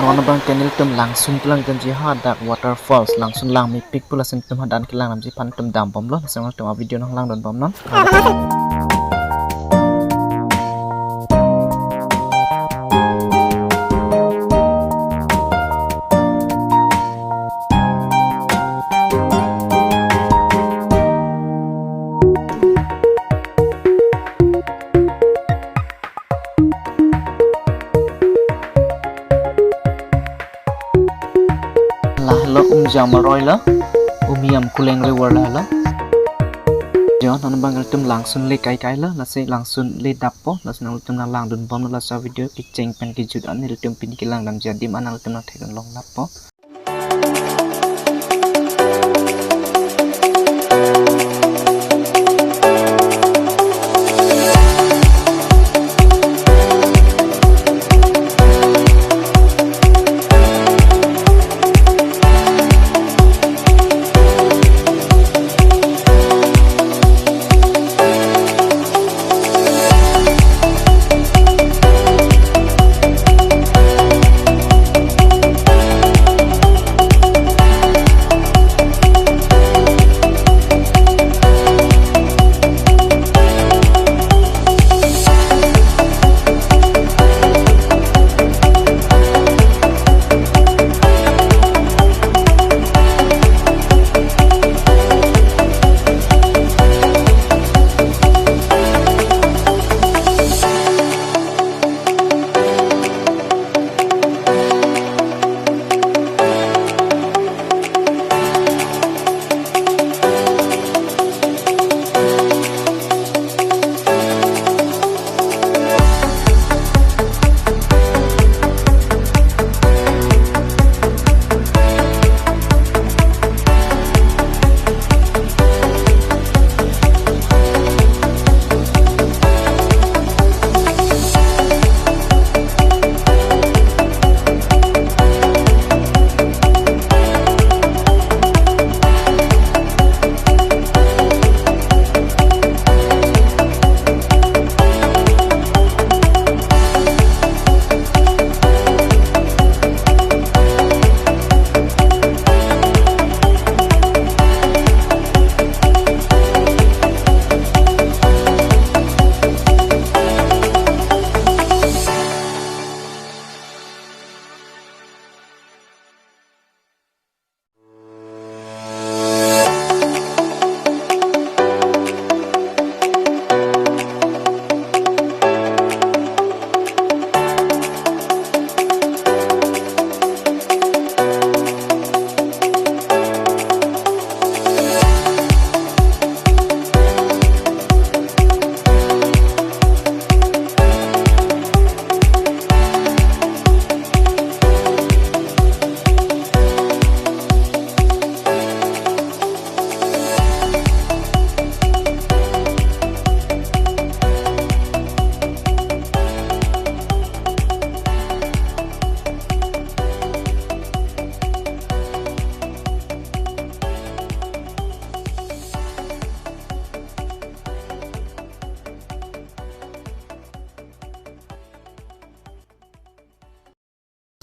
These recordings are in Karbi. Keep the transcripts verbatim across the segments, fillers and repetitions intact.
Non abang ke nelitum Langsun kelang damji hadak waterfalls, Langsun langmepik pu, lasi nelitum hadak kelang damji aphan nelitum dambomlo, lasi nelitum a video nanglangdunbomnon. Lahelo Umjam aroi lo, Umiam Kuleng River lahelo. Jo, non abang nelitum Langsun Lake kai-kai lo, lasi Langsun Lake dappo, lasi nanglitum nanglangdunbomlo laso video, kecheng pen kejut an nelitum pini kelang damji adim an nanglitum nangthekdunlong lapo.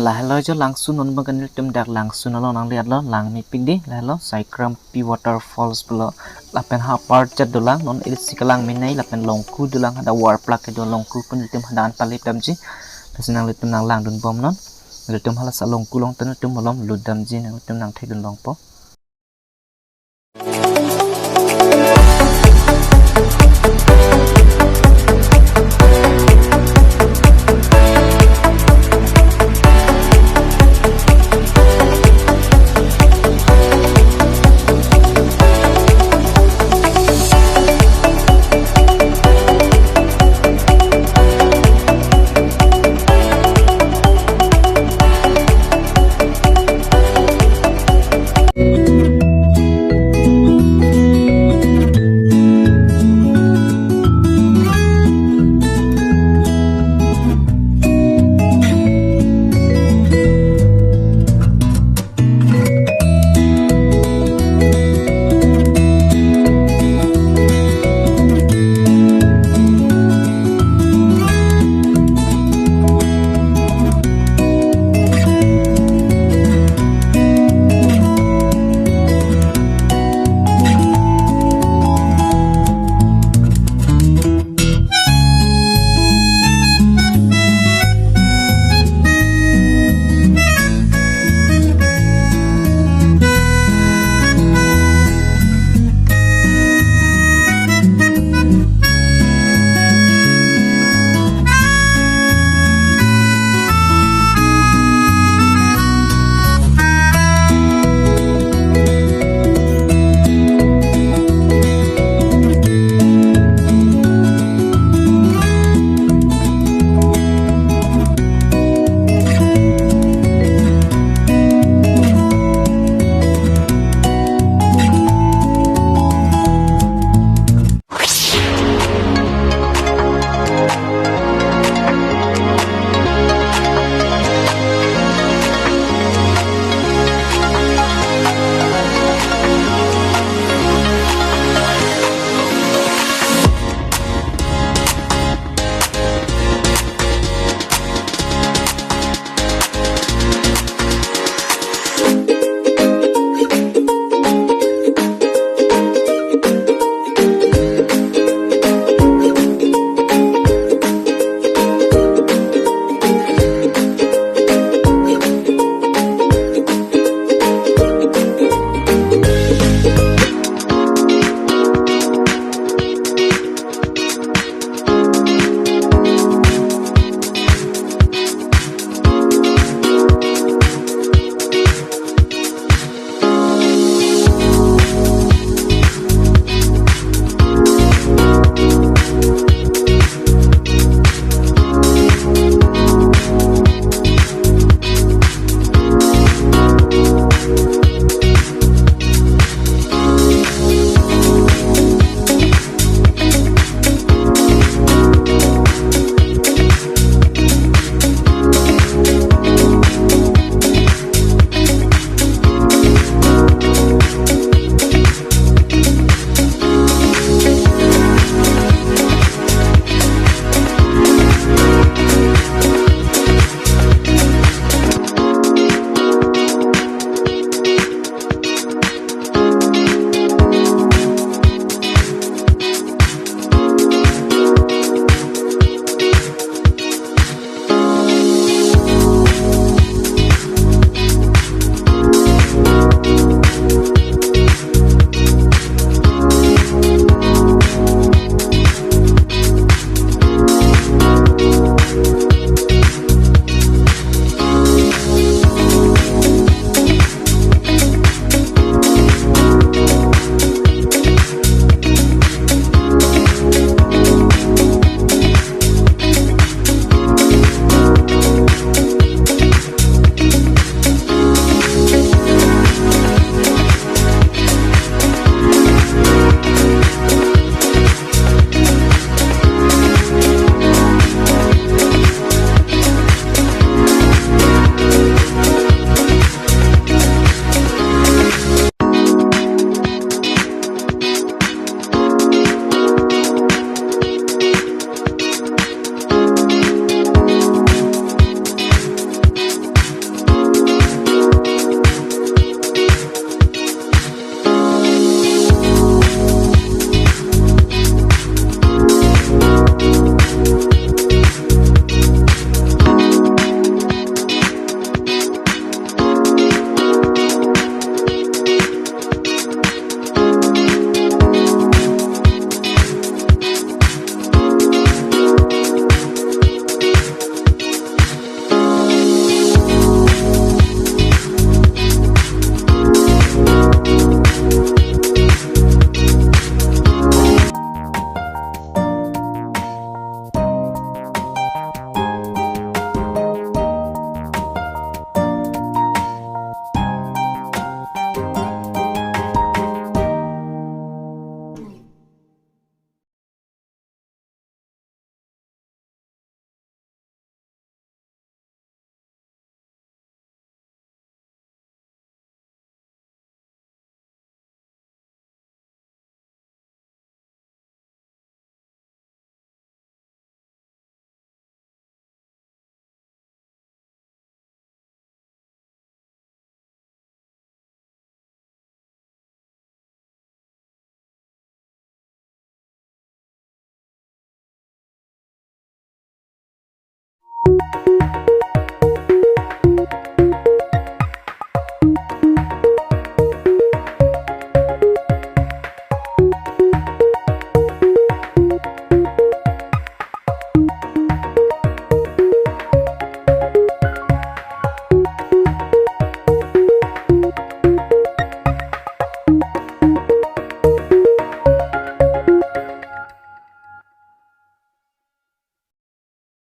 Lahelo jo Langsun, non abang ke nelitum dak Langsun along nangle-etlo, langmepik dei, lahelo Saikrampi Waterfalls pulo, lapen ha apar chot dolang, non isi kelang menei, lapen longku dolang, hadak war plak kedo longku pu nelitum hadak an palep damji, lasi nanglitum nanglangdunbomnon, nelitum halasa longku along ta nelitum malom lut damji, nanglitum nangthekdunlongpo.